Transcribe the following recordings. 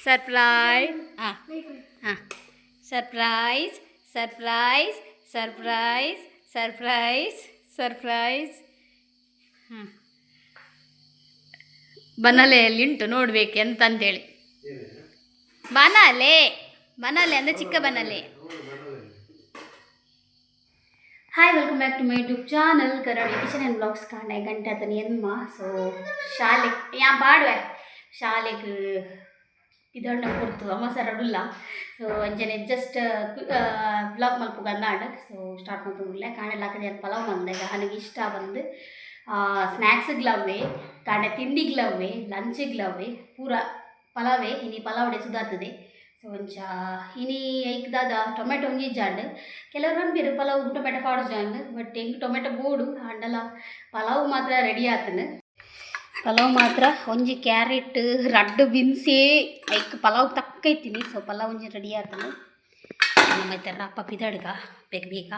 Surprise. ಹಾಂ ಹಾಂ, surprise surprise surprise surprise surprise. ಹಾಂ, ಬನಲೆಯಲ್ಲಿ ಉಂಟು, ನೋಡ್ಬೇಕು ಎಂತ ಅಂತೇಳಿ. ಬನಲೆ, ಬನಲೆ ಅಂದರೆ ಚಿಕ್ಕ ಬನಲೆ. Hi, welcome back to my YouTube channel Karadi kitchen and vlogs. ಕಾಂಡೆ ಗಂಟೆ ಆತನ ಎನ್ಮ. ಸೊ ಶಾಲೆ ಯಾ ಪಾಡುವೆ, ಶಾಲೆಗೆ ಇದಣ್ಣ ಕೊಡ್ತು ಅಮ್ಮ ಸರಡುಲ್ಲ. ಸೊ ಅಂಜನೆ ಜಸ್ಟ್ ವ್ಲಾಗ್ ಮಲ್ಪುಗ ಅಂದಾಂಡ್. ಸೊ ಸ್ಟಾರ್ಟ್ ಮಲ್ತೊಂದುಲ್ಲೆ. ಕಾಂಡೆ ಲಾಕದೆ ಪಲಾವ್ ಮಂದೆ, ನನಗೆ ಇಷ್ಟ ಬಂದು. ಸ್ನ್ಯಾಕ್ಸ್ಗ್ಲವ್ವೆ, ಕಾಂಡೆ ತಿಂಡಿಗ್ಲವ್ವೆ, ಲಂಚ್ಗ್ಲವ್ವೆ, ಪೂರ ಪಲಾವೆ. ಇನಿ ಪಲಾವ್ಡೆ ಸುದಾರ್ತದೆ. ಸೊ ಒಂಚ ಇನಿ ಐಕ್ ದಾದ ಟೊಮೆಟೊ ಒಂಜಿ ಇಜ್ಜಾಂಡ್. ಕೆಲವರು ಅನ್ಪೆರ್ ಪಲಾವ್ ಟೊಮೆಟೊ ಪಾಡುಜಾಂಡ್, ಬಟ್ ಎಂಕ್ ಟೊಮೆಟೊ ಬೋಡು. ಆಂಡಲ ಪಲಾವ್ ಮಾತ್ರ ರೆಡಿ ಆತನ. ಪಲಾವ್ ಮಾತ್ರ ಒಂಜಿ ಕ್ಯಾರೆಟ್, ರಡ್ಡ್ ಬಿನ್ಸೇ ಐಕ್ ಪಲಾವ್ ತಕ್ಕ ಇತ್ತೀನಿ. ಸೊ ಪಲಾವ್ ಒಂಜಿ ರೆಡಿ ಆತನ. ನಮ್ಮ ಅಪ್ಪ ಪಿದಡ್ಗ ಬೇಗ ಬೇಗ.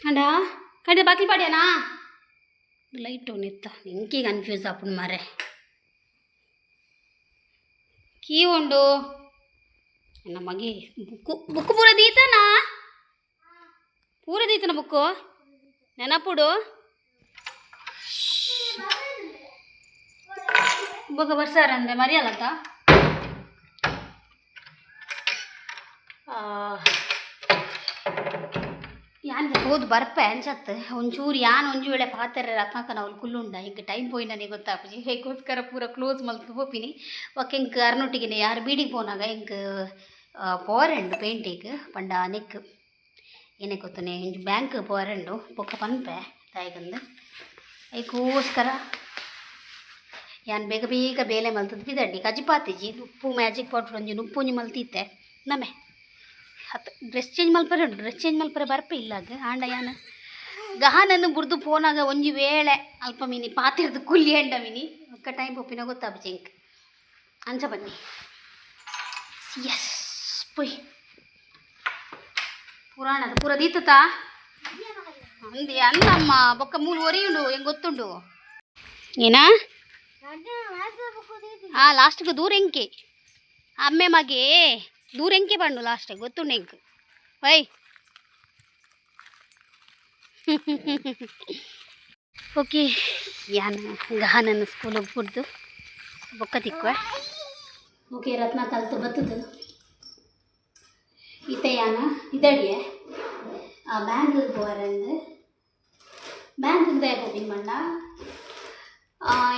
ಅಂಡ ಕಂಡೆ ಬಾಕಿ ಪಾಡ್ಯಾನಾ? ಲೈಟ್ ನಿತ್ತ ಎಂಕಿ ಕನ್ಫ್ಯೂಸ್ ಆಪುಂಡು ಮಾರೆ. ಕೀ ಉಂಡು ನನ್ನ ಮಗೆ. ಬುಕ್ಕು ಬುಕ್ ಪೂರ ದೀತನಾ? ಪೂರ ದೀತನ ಬುಕ್ಕು ನೆನಪುಡು. ಬೊಕ ಬರ್ಸಾರಂದ್ರೆ ಮರಿಯಲ್ಲತ್ತ. ಯಾನ್ ಪೋದು ಬರ್ಪೆ ಅನ್ಸತ್ತೆ ಒಂಚೂರು. ಯಾನ್ ಒಂಜಿ ವೇಳೆ ಪಾತೆರ ರತ್ನಾಕನ ಅವ್ಲು ಕುಲ್ಲುಂಡ ಹಿಂಗೆ ಟೈಮ್ ಪೋಯಿ ನನಗೆ ಗೊತ್ತಾಪುಜಿ. ಐಕೋಸ್ಕರ ಪೂರ ಕ್ಲೋಸ್ ಮಲ್ತ್ ಪೋಪಿನಿ. ಬೊಕ್ಕ ಎಂಕ್ ಅರ್ನೊಟ್ಟಿಗೆ ಯಾರು ಬೀಡಿಗೆ ಪೋನಾಗ ಎಂಕ್ ಪೋರೆಂಡು ಪೇಂಟಿಗ್ ಪಂಡ ನೆಕ್ ಏನೇ ಗೊತ್ತನೆ, ಒಂಜಿ ಬ್ಯಾಂಕ್ ಪೋರೆಂಡು. ಬೊಕ್ಕ ಪನ್ಪೆ ದಾಯೆಗಂದ್. ಐಕೋಸ್ಕರ ಯಾನ್ ಬೇಗ ಬೇಗ ಬೇಲೆ ಮಲ್ತದ ಪಿದಡ್ಡಿ. ಕಜಿಪಾತಿಜಿ, ನುಪ್ಪು ಮ್ಯಾಜಿಕ್ ಪೌಡ್ರ್ ಒಂಜಿ ನುಪ್ಪು ಒಂಜಿ ಮಲ್ತಿತ್ತೆ. ನಮೆ ಅತ್ ಡ್ರೆಸ್ ಚೇಂಜ್ ಮಲ್ಪರೆ ಉಂಡು. ಡ್ರೆಸ್ ಚೇಂಜ್ ಮಲ್ಪರೆ ಬರ್ಪೆ ಇಲ್ಲಾಗ. ಆಂಡ ಯಾನ್ ಗಹನನ್ನು ಬುಡ್ದು ಪೋನಾಗ ಒಂಜಿ ವೇಳೆ ಅಲ್ಪ ಮಿನಿ ಪಾತೆರ್ದು ಕುಲ್ಲಿ ಅಂಡ ಮಿನಿ ಒಕ್ಕ ಟೈಮ್ ಪೋಪಿನ ಗೊತ್ತಾಪುಜಿ ಎಂಕ್. ಅಂಚ ಬನ್ನಿ. ಎಸ್, ಪೊಯ್ ಪುರಾಣದ ಪೂರ ದೀತತಾ ಅಂದಿ ಅಂದಮ್ಮ. ಬೊಕ್ಕ ಮೂಲು ಒರಿಯುಂಡು, ಹೆಂಗೆ ಗೊತ್ತುಂಡು ಏನಾ? ಹಾಂ, ಲಾಸ್ಟ್ಗೆ ದೂರ ಎಂಕೆ ಅಮ್ಮೆ ಮಗೆ ದೂರ ಎಂಕೆ ಪಂಡು ಲಾಸ್ಟ್ ಗೊತ್ತುಂಡು ಎಂಕ್. ವೈ, ಓಕೆ, ಯಾನ್ ಗಹನನ್ನು ಸ್ಕೂಲ್ ಬುಡ್ದು ಬೊಕ್ಕ ತಿಕ್ಕುವೆ. ಓಕೆ, ರತ್ನ ಕಲ್ತು ಬತ್ತದು. ಇತ್ತೆ ಯಾನ ಇದಡಿಯೆ ಬ್ಯಾಂಕ್ಗೆ ಪೋವರೆಂದು. ಬ್ಯಾಂಕ್ಗೆ ದಾಯೆ ಪೋಪಿನ ಪಂಡ,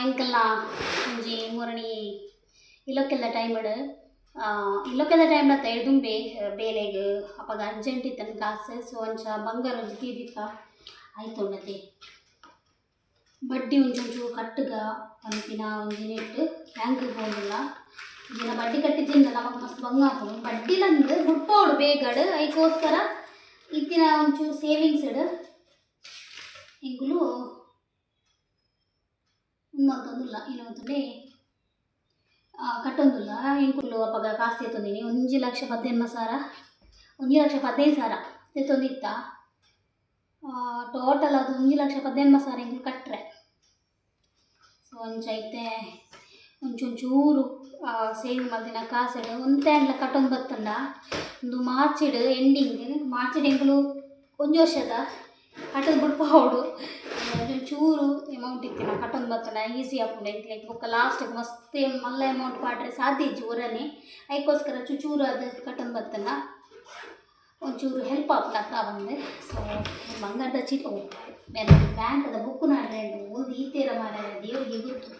ಎಂಕಲ್ನ ಒಂಜಿ ಮೂರಣಿ ಇಲ್ಲೊಕ್ಕೆಲ್ಲ ಟೈಮ್ಡ್, ಇಲ್ಲೊಕ್ಕೆಲ್ಲ ಟೈಮ್ ಅತ್ತ ದುಂಬೆ ಬೇಲೆಗ್ ಅಪಗ ಅರ್ಜೆಂಟ್ ಇತ್ತನ ಕಾಸು. ಸೊ ಅಂಚ ಬಂಗಾರ ಒಂಜಿ ತೀದಿತ್ತ ಆಯ್ತುಂಡತೆ, ಬಡ್ಡಿ ಒಂಚೊಂಚೂರು ಕಟ್ಟುಗ ಪನ್ಪಿನ ಒಂಜಿ ನೆಟ್ ಬ್ಯಾಂಕ್ಗೆ ಪೋಂಡುಲ್ಲ. ಜಿನ ಬಡ್ಡಿ ಕಟ್ಟಿಜಿಂದ ನಮಕ್ ಮಸ್ತ್ ಬಂಗ ಆಪುಂಡು. ಬಡ್ಡಿಲಂದು ಬುಡ್ಪೋಡು ಬೇಗಡ್. ಐಕೋಸ್ಕರ ಇತ್ತಿನ ಒಂಚೂರು ಸೇವಿಂಗ್ಸ್ ಎಂಕುಲು ಉಂದು ಮಲ್ತೊಂದುಲ್ಲ, ಏನಂತಂದ್ರೆ ಕಟ್ಟೊಂದುಲ್ಲ. ಎಂಕುಲು ಅಪಗ ಕಾಸು ದೆತ್ತೊಂದಿನಿ 1,15,000, 1,15,000 ದೆತ್ತೊಂದಿತ್ತ. ಟೋಟಲ್ ಅದು 1,15,000 ಎಂಕುಲು ಕಟ್ರೆ. ಸೊ ಅಂಚ ಇತ್ತೆ ಒಂಚೂರು ಸೇವಿಂಗ್ ಮಲ್ತಿನ ಕಾಸೆಡ್ ಒಂತೆ ಆಂಡ್ಲ ಕಟ್ಟೊಂದು ಬತ್ತುಂಡ. ಉಂದು ಮಾರ್ಚಿಡ್ ಎಂಡಿಂಗ್, ಮಾರ್ಚಿಡ್ ಎಂಕುಲು ಒಂಜಿ ವರ್ಷದ ಕಟ್ಟೋದು ಬುಡ್ಪಾವೊಡು. ಒಂಚೂರು ಅಮೌಂಟ್ ಇತ್ತಿನ ಕಟ್ಟೊಂದು ಬತ್ತುಂಡ ಈಸಿ ಆಪುಂಡು ಎಂಕ್ಲೆಗ್. ಬೊಕ್ಕ ಲಾಸ್ಟಿಗೆ ಮಸ್ತ್ ಮಲ್ಲ ಅಮೌಂಟ್ ಪಾಡ್ರೆ ಸಾಧ್ಯ ಇಜ್ಜಿ ಒರನೆ. ಐಕೋಸ್ಕರ ಚುಚೂರು ಅದು ಕಟ್ಟೊಂದು ಬತ್ತುಂಡ ಒಂಚೂರು ಹೆಲ್ಪ್ ಆಪುಂಡು ಅತ್ತ ಬಂದು. ಸೊ ಬಂಗಾರದ ಚೀಟಿ, ಓ ಬ್ಯಾಂಕ್ದ ಬುಕ್ ನಾಡ್ರೆ ಓದು ಈತೇರ ಮಾರ್ರೆ, ದೇವ್ರಿಗೆ ಗೊತ್ತು.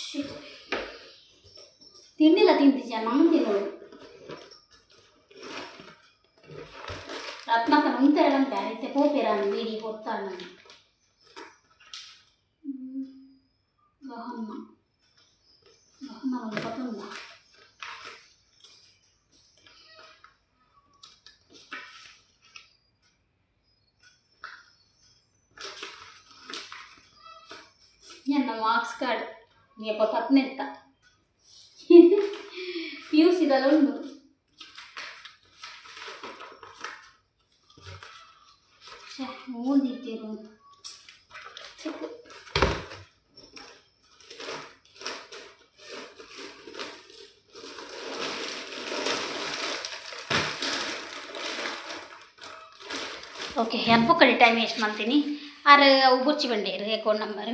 Shit. ತಿಂಡಿಲ್ಲ ತಿಂತಿದ್ಯಾ? ನಾನು ತಿನ್ನೋಳು. ರತ್ನಾಕನ ಉಂತೆರಡಂತೆ ಅರಿತೆ ಪೋಪೆರ ಬೀಡಿ ಹೊತ್ತಾಳ. ಗಹನ್ನ ಗಹನ್ನ ಒಂದು ಪತಂದ. ಎನ್ನ ಮಾರ್ಕ್ಸ್ ಕಾರ್ಡ್ ಯಪ್ಪ ಪತ್ನೆತ್ತ ಪಿ ಯು ಸಿದಲ್ಲ ಉಂಡು. ಛೆ, ಮೂಂದಿತ್ತೆ. ದೀತೆರು ಚೆಕ್. ಓಕೆ, ಕಡೆ ಟೈಮ್ ವೇಸ್ಟ್ ಮಾಡ್ತೀನಿ. ಆರು ಅವು ಬುರ್ಚಿ ಬಂಡೇರು ಅಕೌಂಟ್ ನಂಬರ್.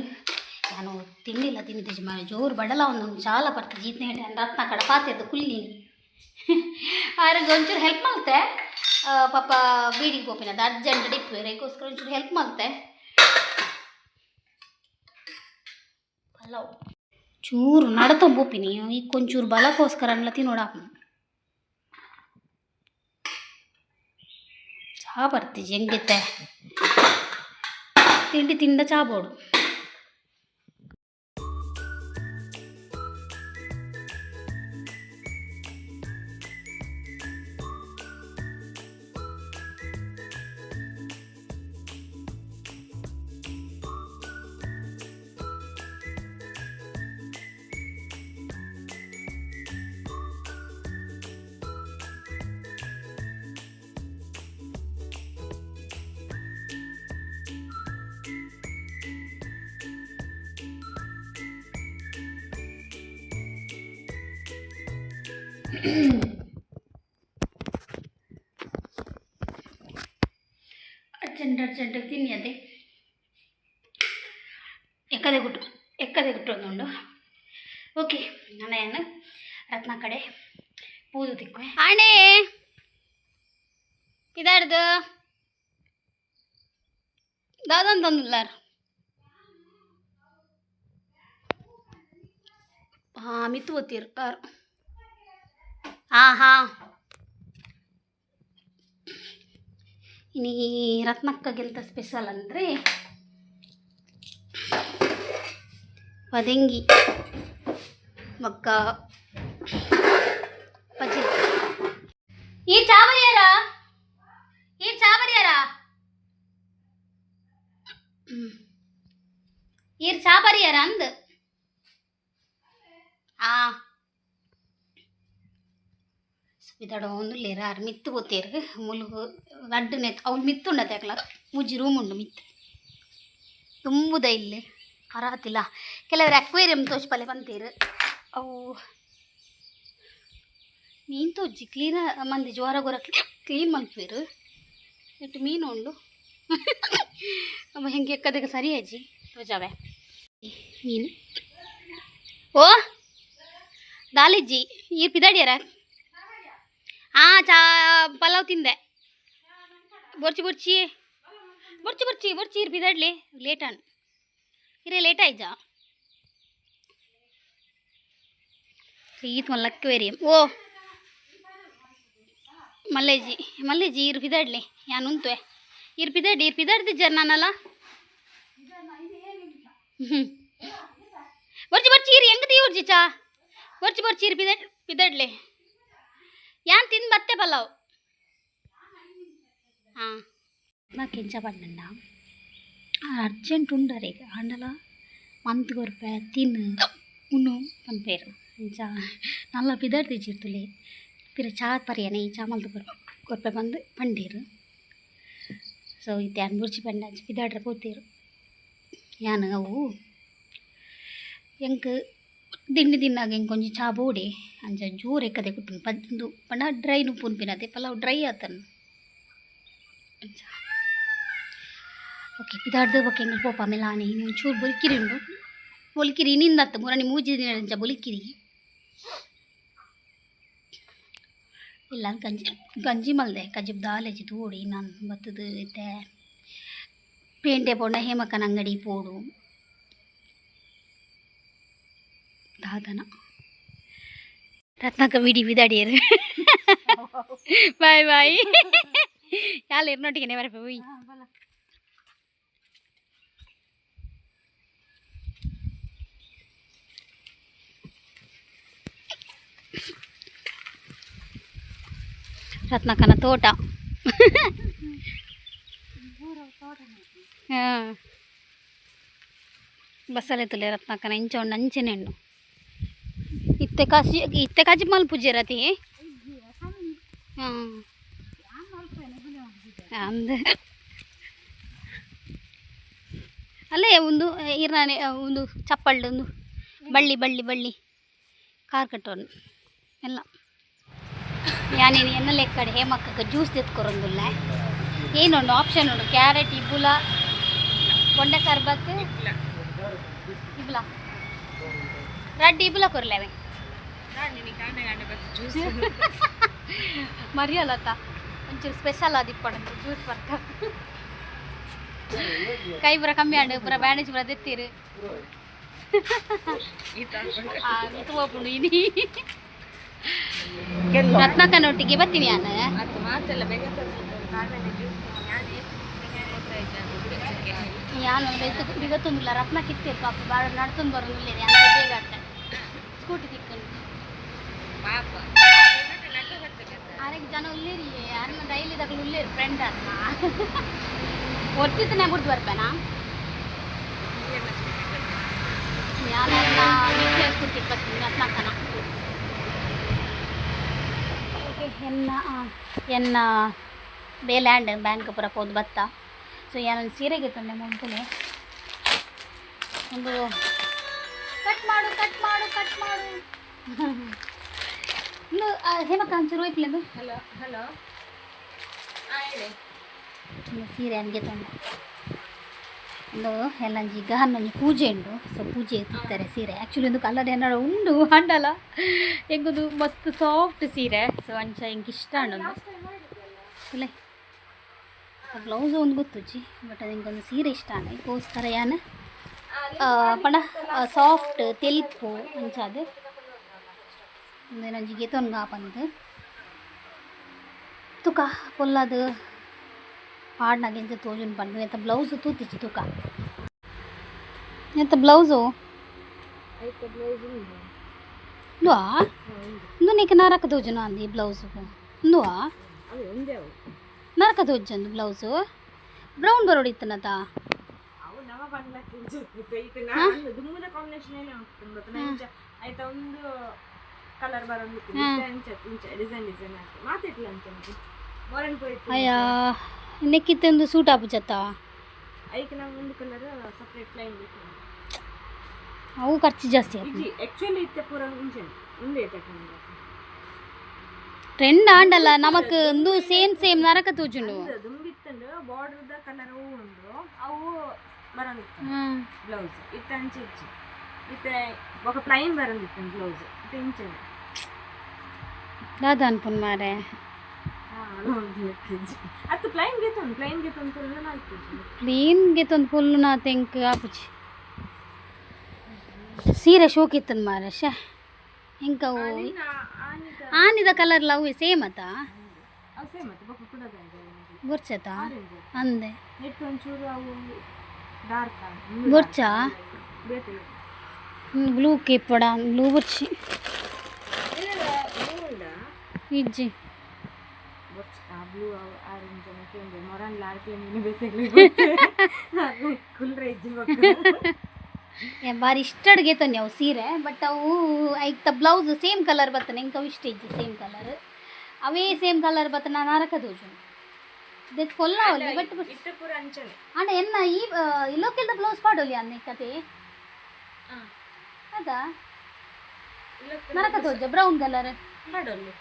ನಾನು ತಿಂಡಿಲ್ಲ, ತಿಂದಿದ್ದೆ ಮಾರೆ. ಜೋರು ಬಡಲ ಒಂದು ಚಾಲ ಬರ್ತದೆ ಜೀತನೆ. ರತ್ನ ಕಡ ಪಾತೆದ್ದು ಕುಲ್ಲಿ ಆರಿಗೆ ಒಂಚೂರು ಹೆಲ್ಪ್ ಮಲ್ತೆ. ಪಾಪ ಬೀಡಿಗೆ ಪೋಪಿನದು ಅರ್ಜೆಂಟ್ ಡಿಪ್ಪು ಅದಕ್ಕೋಸ್ಕರ ಒಂಚೂರು ಹೆಲ್ಪ್ ಮಲ್ತೆ. ಪಲಾವ್ ಚೂರು ನಡತ ಪೋಪಿನಿ. ಈಗ ಕೊಂಚೂರು ಬಲಕ್ಕೋಸ್ಕರ ಅನ್ಲ ತಿನ್ನೋಡ. ಚಾ ಬರ್ತಿಜಿ ಹೆಂಗಿತ್ತೆ? ತಿಂಡಿ ತಿಂಡ ಚಾ ಬೋಡು. ಅರ್ಜೆಂಟ್ ಅರ್ಜೆಂಟ್ ತಿನ್ನಿ. ಅದೇ ಎಕ್ಕದೆ ಗುಟ್ಟು ಎಕ್ಕದೆ ಗುಟ್ಟು ಒಂದುಂಡು. ಓಕೆ, ನಾನು ರತ್ನ ಕಡೆ ಪೂದು ತಿಕ್ಕು ಆಣೆ ಇದಾಡ್ದು ದಾದಂತಂದುಲ್ಲಾರ. ಹಾಂ, ಮಿತ್ತು ಒತ್ತೀರು. ಹಾಂ ಹಾಂ, ಇನ್ನು ರತ್ನಕ್ಕಗೆಂತ ಸ್ಪೆಷಲ್ ಅಂದರೆ ಪದೆಂಗಿ ಮಕ್ಕ ಪಜಿ. ಈ ಚಾವರಿಯಾರ, ಈ ಚಾವರಿಯಾರ, ಈರ್ ಚಾಬರಿಯಾರ ಅಂದ್. ಆ ಲೇರ ಆರ್ ಮಿತ್ತು ಪೋತೇರು. ಮುಲುಗು ರಡ್ಡ್ ನೆತ್ ಅವ್ಲು ಮಿತ್ತು ಉಂಡತೆ. ಅಕ್ಲ ಮೂಜಿ ರೂಮ್ ಉಂಡು ಮಿತ್ತು ತುಂಬುದ. ಇಲ್ಲಿ ಪರಾತಿಲ್ಲ. ಕೆಲವರು ಅಕ್ವೇರಿಯಂ ತೋಜ್ಪಲೆ ಪಂತೇರು. ಅವು ಮೀನು ತೋಜ್ಜಿ, ಕ್ಲೀನ್ ಮಂದಿ ಜ್ವರ ಗೊರ ಕ್ಲೀನ್ ಮಲ್ಪುವೆರು. ಇಟ್ಟು ಮೀನು ಉಂಡು. ಅಮ್ಮ ಹೆಂಗೆ ಎಕ್ಕದಕ್ಕೆ ಸರಿ ಅಜ್ಜಿ ತೋಜಾವೆ ಮೀನು. ಓ ದಾಲಿಜ್ಜಿ, ಈರ್ ಪಿದಾಡಿಯಾರ? ಹಾಂ, ಚಾ ಪಲಾವ್ ತಿಂದೆ. ಬೊರ್ಚಿ ಬೊರ್ಚಿ ಬೊರ್ಚಿ ಬೊರ್ಚಿ ಬೊರ್ಚಿ. ಇರ್ ಪಿದಾಡ್ಲಿ, ಲೇಟ್ ಅನ್ ಇರೇ ಲೇಟ್ ಆಯ್ಜಾ. ಈತ್ ಮಲ್ಲ ಅಕ್ವೇರಿಯಂ. ಓ ಮಲ್ಲೇಜಿ ಮಲ್ಲೇಜಿ, ಇರ್ ಪಿದಾಡ್ಲಿ, ಯಾನ್ ಉಂತುವೆ. ಇರ್ ಪಿದಾಡಿ, ಇರ್ ಪಿದಾಡ್ದಿಜ್ಜಾರ ನಾನಲ್ಲ. ಹ್ಞೂ, ಬೊರ್ಚಿ ಬೊರ್ಚಿ. ಇರ್ ಹೆಂಗ್ ತೀವ್ರ್ಜಿ ಚಾ. ಬೊರ್ಚಿ ಬೊರ್ಚಿ, ಇರ್ ಪಿದಾಡ್ ಪಿದಾಡ್ಲಿ. ಯಾನ್ ತಿಂದು ಬತ್ತೆ ಪಲಾವ್. ಹಾಂ, నాకు ಎಂಚ ಪಂಡಂಡ ಅರ್ಜೆಂಟ್ ಉಂಡರೆ ಆಂಡಲ ಮಂತ್ ಕೊರ್ಪೆ ತಿನ್ನು ಉಣ್ಣು ಪನ್ಪೇರು. ಅಂಚ ನಲ್ಲ ಪಿದಾಡ್ದಿಜ್ಜಿರ್ತುಲೆ. ಪಿರ ಚಾ ಪರಿಯನೆ ಈ ಚಾ ಮಲ್ತ್ ಕೊರ್ಪೆ ಬಂದು ಪಂಡೇರು. ಸೊ ಇತ್ತೆ ಯಾನ್ ಬುರ್ಚಿ ಪಂಡ ಅಂಚ ಪಿದಾಡ್ರೆ ಪೋತೇರು. ಯಾನ್ ಅವು ಎಂಕ್ ತಿಂಡಿ ತಿನ್ನಾಗ ಎಂಕ್ ಒಂಜಿ ಚಾ ಬೋಡೆ. ಅಂಚ ಜೋರು ಎಕ್ಕದೆ ಕುಟ್ಟುನು ಪಂದು ಪಂಡ ಡ್ರೈ ನುಪ್ಪುನ್ಪಿನತೆ ಪಲಾವ್ ಡ್ರೈ ಆತನ್ ಅಂಚ. ಓಕೆ, ಪಿದಾಡ್ದು ಬೊಕ ಎಂಕುಲು ಪೋಪ ಮೆಲಾನೆ. ಇನಿ ಒಂಚೂರು ಬೊಲ್ಕಿರಿ ಉಂಡು. ಬೊಲ್ಕಿರಿ ಇನಿಂದತ್ತು ಮುರಣಿ ಮೂಜಿ ದಿನ ಅಂಚ ಬೊಲ್ಕಿರಿ. ಇಲ್ಲ, ಗಂಜಿ ಗಂಜಿ ಮಲ್ದೆ. ಕಜಿಪ್ ದಾಲೆಜಿ ತೂಡಿ. ನಾನು ಬತ್ತದು ಇತ್ತೆ ಪೇಂಟೆ ಪೋಂಡ ಹೇಮಕ್ಕನ ಅಂಗಡಿ ಪೋಡು ದಾದನ. ರತ್ನಾಕ ವಿಡಿ ಬಿದಾಡಿಯರು. Bye bye. ಯಾಲ್ ಇರ್ನೊಟ್ಟಿಗೆ ಬರಪೆ ಹೋಯ್. ರತ್ನಾಕನ ತೋಟ. ಹಾಂ, ಬಸ್ಸಲ್ಲೇ ತುಲೆ ರತ್ನಾಕನ ಇಂಚ ಉಂಡು, ಅಂಚೆನೆ ಉಂಡು. ಇತ್ತೆ ಕಾಶಿ ಇತ್ತೆ ಕಾಜಿ ಮಲ್ಪುಜೆರತಿ. ಹಾಂ, ಅಂದ್. ಅಲ್ಲೇ ಒಂದು ಇರ್ನಾನೆ ಒಂದು ಚಪ್ಪಲ್ಡ್ ಒಂದು ಬಳ್ಳಿ ಬಳ್ಳಿ ಬಳ್ಳಿ ಕಾರ್ ಕಟ್ಟೋನು ಎಲ್ಲ. ಯಾನೇನು ಎನ್ನ ಲೆಕ್ಕಡೆ ಹೇಮಕ್ಕಕ್ಕೆ ಜ್ಯೂಸ್ ತೆತ್ಕೊರೊಂದುಲ್ಲ. ಏನೊಂದು ಆಪ್ಷನ್ ಉಂಡು, ಕ್ಯಾರೆಟ್ ಇಬ್ಬುಲ, ಬೊಂಡ ಸರ್ಬತ್ ಇಬ್ಲ, ರಡ್ಡ್ ಇಬ್ಬುಲ ಕೊರ್ಲೆವೆ. ಮರಿಯಲತ್ತ ಒಂಚೂರು ಸ್ಪೆಷಲ್ ಆದಿಪ್ಪಡು ಜ್ಯೂಸ್ ಬರ್ತ. ಕೈ ಪೂರ ಕಮ್ಮಿ ಆಂಡ್, ಪೂರ ಬ್ಯಾಂಡೇಜ್ ಪೂರ ದೆತ್ತೀರು. ಮಿತ್ ಪೋಪುಂಡು ಇನಿ. ರತ್ನಾಕನೊಟ್ಟಿಗೆ ಬತ್ತೀನಿ ಯಾನ್. ಅದು ಮಾತೆಲ್ಲ ಬೇಗ. ಯಾನ್ ಬಿಗತ್ತೊಂದಿಲ್ಲ. ರತ್ನ ಕಿತ್ತೇರು ಪಾಪ, ಬಾಳ ನಡ್ತೊಂದು ಬರೋದಿಲ್ಲ. ಅಂತ ಬೇಗ ಆಟ ಸ್ಕೂಟಿ ತಿಕ್ಕಂಡು. ಪಾಪ. ಆರೆಗ್ ಜನ ಉಲ್ಲೇರಿ, ಯಾರನ್ನ ಡೈಲಿ ತಗಲು ಉಲ್ಲೇರಿ. ಫ್ರೆಂಡ್ ಅನ್ನ ಒತ್ತಿತ್ತು ನಾ ಬಿಡ್ದು ಬರ್ಪೇನಾ. ಯಾರನ್ನ ಸ್ಕೂಟಿ ಬರ್ತೀನಿ ರತ್ನಾಕನ. ಓಕೆ, ಎನ್ನ ಎನ್ನ ಬೇಲ್ಯಾಂಡ್ ಬ್ಯಾಂಕ್ ಪೂರ ಪೋದು ಬತ್ತ. ಸೊ ಯಾನೊಂದು ಸೀರೆಗೆ ತೊಂಡೆ ಮುಂಪುನೆ ಒಂದು. ಕಟ್ ಮಾಡು, ಕಟ್ ಮಾಡು, ಕಟ್ ಮಾಡು. ಇನ್ನು ಹೇಮಕ್ಕ ಒಂಚೂರು ಹೋಯ್ತಿಲ್ಲ. ಹಲೋ ಹಲೋ, ಹಾಂ ಹೇಳಿ. ಒಂದು ಸೀರೆ ಅನ್ಗೆ ತೊಂಡೆ. ಒಂದು ಎಲ್ಲಂಜಿ ಗಹನೊಂಜಿ ಪೂಜೆ ಉಂಡು. ಸೊ ಪೂಜೆ ತಿತ್ತಾರೆ ಸೀರೆ. ಆ್ಯಕ್ಚುಲಿ ಒಂದು ಕಲರ್ ಏನಾರ ಉಂಡು ಅಂಡಲ ಎಂಗುದು ಮಸ್ತ್ ಸಾಫ್ಟ್ ಸೀರೆ. ಸೊ ಅಂಚ ಎಂಕ್ ಇಷ್ಟ ಉಂಡು. ಅಲ್ಲೇ ಬ್ಲೌಸ್ ಒಂದು ಗೊತ್ತುಜ್ಜಿ, ಬಟ್ ಅದು ಎಂಕೊಂದು ಸೀರೆ ಇಷ್ಟ ಅದಕ್ಕೋಸ್ಕರ ಯಾನ್ ಪಂಡ ಸಾಫ್ಟ್ ತೆಲ್ಪು ಅಂಚ ಅದು ಒಂಜಿ ಗೆತೊನ್ಗ ಪಂದ್ ತುಕ ಪೊಲ್ಲದು ಪಾಡ್ನಾಗ ಎಂಚ ತೋಜುಂಡು ಪಂದ್. ನೆತ್ತ ಬ್ಲೌಸ್ ತೂತಿಚ್ಚಿ ತುಕ. ನೆತ್ತ ಬ್ಲೌಸು ಐತೆ ಬ್ಲೌಸ್ ಉಂಡು. ಉಂದುವಾ? ಉಂದು ನಿಕ್ ನರಕ ತೋಜುನ ಅಂದು ಈ ಬ್ಲೌಸ್ ಉಂದುವಾ? ಅವು ಒಂದೇ ಅವು. ನರಕ ತೋಜಂದು ಬ್ಲೌಸು ಬ್ರೌನ್ ಬರೋಡಿತ್ತನತ. ಅವು ನವ ಬಣ್ಣಕ್ಕೆ ಇತ್ತು. ನಾನು ದುಮ್ಮದ ಕಾಂಬಿನೇಷನ್ ಏನೇ ಉಂಟು ಗೊತ್ತಾ? ಇಂಚ ಆಯ್ತಾ, ಒಂದು ಕಲರ್ ಬರೋದಿತ್ತು ಅಂಚ ಇಂಚ ಡಿಸೈನ್ ಡಿಸೈನ್ ಆಗ್ತದೆ ಮಾತಿಟ್ಲ ಅಂತ ಉಂಟು ಮೊರನ್ ಪೋಯಿತ್ತು. ಅಯ್ಯ, ನೆಕ್ಕಿತ್ತೊಂದು ಸೂಟ್ ಆಪುಜತ್ತ. ಐಕ್ ನಾವು ಒಂದು ಕಲರ್ ಸಪ್ರೇಟ್ ಲೈನ್ ಬೇಕು. ಅವು ಖರ್ಚು ಜಾಸ್ತಿ ಆಪುಂಡು. ಇಜ್ಜಿ, ಆಕ್ಚುಲಿ ಇತ್ತೆ ಪೂರ ಇಂಚನೆ ಒಂದೇ ತಕೊಂಡ. ಟ್ರೆಂಡ್ ಆಂಡಲ್ಲ ನಮಕ್ ಒಂದು ಸೇಮ್ ಸೇಮ್ ನರಕ ತೋಜುಂಡು. ದುಂಬಿತ್ತಂಡು ಬಾರ್ಡರ್ದ ಕಲರ್ ಹೂ ಉಂಡು, ಅವು ಬರೋದಿತ್ತು ಬ್ಲೌಸ್ ಇತ್ತ ಅಂಚೆ ಇಚ್ಚಿ ಇತ್ತೆ ఒక ಪ್ಲೈನ್ ಬರೋದಿತ್ತು ಬ್ಲೌಸ್ ಇತ್ತೆ ಇಂಚನೆ. ದಾದ ಅನ್ಪುನ್ ಮಾರೆ. ಅತ್ತು ಪ್ಲೈನ್ ಗೆತ್ತೊಂದು, ಪ್ಲೈನ್ ಗೆತ್ತೊಂದು ಫುಲ್ ನಾಲ್ಕು. ಕ್ಲೀನ್ ಗೆತ್ತೊಂದು ಫುಲ್ ನಾ ತೆಂಕ್ ಆಪುಜಿ. ಸೀರೆ ಶೋಕಿತ್ತನ್ ಮಾರೆ, ಶೇ ಎಂಕವು. ಆನಿದ ಕಲರ್ ಲವ್ ಸೇಮ್ ಅತ. ಅವು ಸೇಮ್ ಮತ್ತೆ ಬೊಕ್ಕ ಕುಡದ. ಬೊರ್ಚತ ಅಂದೆ. ನೆಟ್ ಒಂಚೂರು ಅವು ಡಾರ್ಕ್. ಬೊರ್ಚ. ಬೇತೆ. ಬ್ಲೂ ಕೇಪಡ, ಬ್ಲೂ ಬೊರ್ಚಿ. ಉಂಡಾ? ಇಜ್ಜಿ. ಬ್ಲೂ ಆರೆಂಜ್ ಕೇಂದ್ರ ಮೊರನ್ ಲಾರ್ಕೆ ಮೀನು ಬೇತೆ ಕುಲ್ರೆ ಇಜ್ಜಿ ಬೊಕ್ಕ. ಬಾರಿ ಇಷ್ಟ ಅಡ್ಗೆ ಅವು ಸೀರೆ, ಬಟ್ ಅವು ಐಕ್ತ ಬ್ಲೌಸ್ ಸೇಮ್ ಕಲರ್ ಬರ್ತನೆ. ಎಂಕ್ ಅವು ಇಷ್ಟ ಇಜ್ಜಿ ಸೇಮ್ ಕಲರ್. ಅವೇ ಸೇಮ್ ಕಲರ್ ಬರ್ತನ ನರಕ ತೋಜುಂಡು. ದೆತ್ ಕೊಲ್ಲ ಅವಲ್ಲಿ ಬಟ್ ಇತ್ತೆ ಪೂರ ಅಂಚನೆ. ಅಣ್ಣ ಎನ್ನ ಈ ಇಲ್ಲೋಕೆಲ್ದ ಬ್ಲೌಸ್ ಪಾಡೋಲಿ ಅನ್ನ ಕತೆ ಅದಾ ನರಕ ತೋಜ ಬ್ರೌನ್ ಕಲರ್. ಪಾಡೊಲ್ಲಿ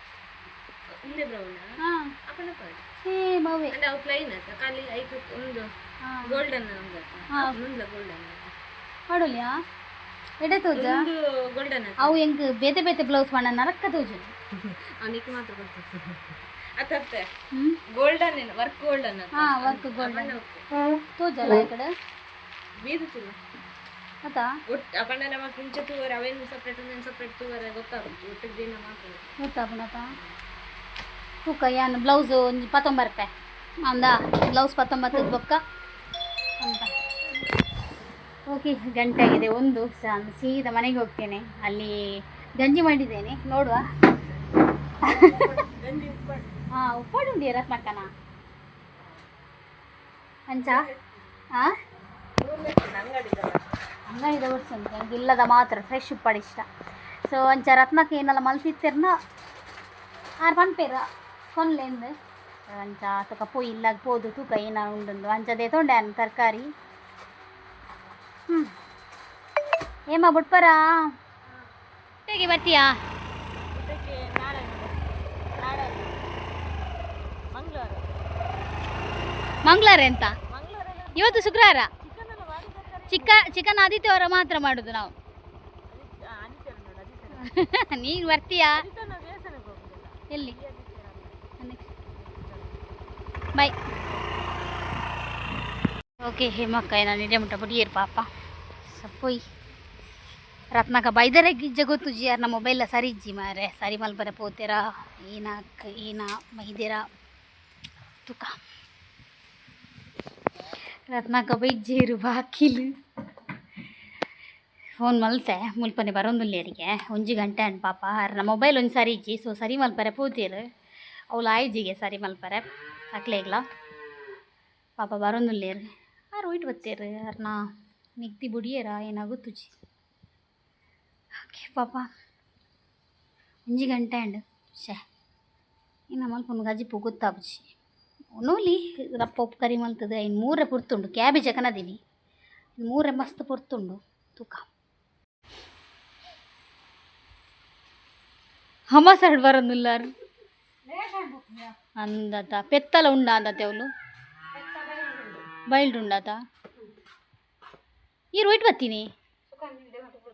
ಒಂದೇ ಬ್ರೌನ್. ಹಾಂ. ಅಪ್ಪನ ಪಾಡು. ಸೇಮ್ ಅವೇ. ಅಂದ್ರೆ ಅವು ಪ್ಲೈನ್ ಆತ, ಖಾಲಿ ಐಕ್ ಒಂದು ಗೋಲ್ಡನ್ ಒಂದು. ಮುಂದ್ಲ ಗೋಲ್ಡನ್. ಪಾಡೋಲಿಯಾ? ಎಡೆ ತೋಜ. ಒಂದು ಗೋಲ್ಡನ್. ಅವು ಎಂಕ್ ಬೇತೆ ಬೇತೆ ಬ್ಲೌಸ್ ಪಾಡ ನರಕ ತೋಜುಂಡು. ಅವನಿಗೆ ಮಾತ್ರ ಬರ್ತದೆ ಅತ್ತತ್ತೆ. ಹ್ಮ್. Golden work golden. ಹಾಂ, ವರ್ಕ್ ಗೋಲ್ಡನ್ ತೋಜಲ್ಲ ಈ ಕಡೆ. ಬೀದುತ್ತಿಲ್ಲ. ಅತಾ. ಒಟ್ಟು ಅಪಂಡ ನಮಕ್ ಇಂಚ ತೂವರೆ ಅವೇನು ಸಪ್ರೇಟ್, ಒಂದೇನು ಸಪ್ರೇಟ್ ತೂವರೆ ಗೊತ್ತಾಗುದು. ಒಟ್ಟಿಗೆ ದಿನ ಮಾತ್ರ. ಗೊತ್ತಾಪುಣತ. ತೂಕ ಯಾನ್ ಬ್ಲೌಸ್ ಒಂಜಿ 19 ರೂಪಾಯಿ ಅಂದ. ಬ್ಲೌಸ್ 19 ಬೊಕ್ಕ ಅಂತ. ಓಕೆ, ಗಂಟೆ ಆಗಿದೆ ಒಂದು. ಸೀದಾ ಮನೆಗೆ ಹೋಗ್ತೇನೆ. ಅಲ್ಲಿ ಗಂಜಿ ಮಾಡಿದ್ದೇನೆ, ನೋಡುವ. ಗಂಜಿ ಉಪ್ಪು. ಹಾಂ, ಉಪ್ಪಾಡು ಉಂಡು ರತ್ನಕ್ಕನ ಅಂಚ. ಹಾಂ, ಅಂಗಡಿದ ಉಂಟು. ಇಲ್ಲದ ಮಾತ್ರ ಫ್ರೆಶ್ ಉಪ್ಪಾಡು ಇಷ್ಟ. ಸೊ ಅಂಚ ರತ್ನಕ್ಕೆ ಏನೆಲ್ಲ ಮಲ್ತಿತ್ತೆರ್ನ ಆರು ಪನ್ಪೇರ ಕೊನ್ಲೆಂದು. ಅಂಚ ತೂಕ ಪೋಯಿ ಇಲ್ಲಾಗ ಪೋದು ತೂಕ ಏನ ಉಂಡುಂದು. ಅಂಚ ದೇತೊಂಡೆ ಅನ್ ತರಕಾರಿ. ಹ್ಞೂ ಏಮ್ಮ ಬುಟ್ಪರಾ ಹೇಗೆ ಬರ್ತೀಯಾ? ಊಟಕ್ಕೆ ನಾಳೆ ನಾಳೆ ಮಂಗಳವಾರ. ಮಂಗಳವಾರ ಎಂತ? ಮಂಗಳವಾರ. ಇವತ್ತು ಶುಕ್ರವಾರ. ಚಿಕನ್ ಎಲ್ಲ ಮಾಡಿದ್ದಾರೆ. ಚಿಕನ್ ಆದಿತ್ಯವಾರ ಮಾತ್ರ ಮಾಡುದು ನಾವು. ಆದಿತ್ಯರ ನೋಡು, ಆದಿತ್ಯರ. ನೀನು ಬರ್ತೀಯಾ? ಆದಿತ್ಯ ನಾವು ದೇವಸ್ಥಾನಕ್ಕೆ ಹೋಗುದಿಲ್ಲ. ಎಲ್ಲಿ? ಈ ಆದಿತ್ಯರ ಅಲ್ಲ. ಬಾಯ್. ಓಕೆ ಹೇಮಕ್ಕ, ನಾನು ಇಡೇ ಮುಟ್ಟ ಬುಡಿಯರ್ ಪಾಪ ಸಪ್ಪೋಯ್. ರತ್ನಾಕ ಬೈದರೆ ಗಿಜ್ಜ ಗೊತ್ತು ಜಿ ಯಾರ್ ನಮ್ಮ ಮೊಬೈಲ ಸರಿ ಇಜ್ಜಿ ಮಾರೆ, ಸರಿ ಮಲ್ಪರೆ ಪೋತೇರಾ ಏನಾಕ್ ಏನ ಮೈದೇರಾ ತುಕ. ರತ್ನಾಕ ಬೈಜೇರು ಬಾಕಿಲು ಫೋನ್ ಮಲ್ತೆ ಮುಲ್ಪನೆ ಬರೋಂದುಲ್ಲೇರಿಗೆ ಒಂಜಿ ಗಂಟೆ ಅನ್ ಪಾಪ. ಅರ್ನ ಮೊಬೈಲ್ ಒಂದು ಸರಿ ಇಜ್ಜಿ, ಸೊ ಸರಿ ಮಲ್ಪರೆ ಪೋತೀರು. ಅವಳು ಆಯ್ಜಿಗೆ ಸರಿ ಮಲ್ಪರೆ ಅಕ್ಲೇಗ್ಲ ಪಾಪ ಬರೋಂದುಲ್ಲೇರು. ಆರು ಒಯ್ಟ್ ಬತ್ತೇರು ಅರ್ನ ಮಿಕ್ತಿ ಬುಡಿಯೇರ ಏನಾಗುತ್ತುಜಿ. ಓಕೆ ಪಾಪ, ಒಂಜಿ ಗಂಟೆ ಅಂಡ್ ಶೇ ಇನ್ನು ಮಲ್ಪುನು ಗಜಿಪು ಗೊತ್ತಾಪುಜಿ. ನೂಲಿ ರಪ್ಪ ಉಪ್ಪು ಕರಿ ಮಲ್ತದೆ. ಇನ್ನು ಮೂರೆ ಪುರ್ತುಂಡು ಕ್ಯಾಬೇಜ್ ಕನದಿನಿ, ಮೂರೆ ಮಸ್ತ್ ಪುರ್ತುಂಡು ತೂಕ. ಹಮ ಸಡ್ ಬರೋದಿಲ್ಲಾರು ಅಂದತ ಪೆತ್ತಲ ಉಂಡ ಅಂದತೆ ಅವಳು ಬೈಲ್ಡ್ ಉಂಡಾತ. ಈ ರೋಯ್ಟ್ ಬತ್ತೀನಿ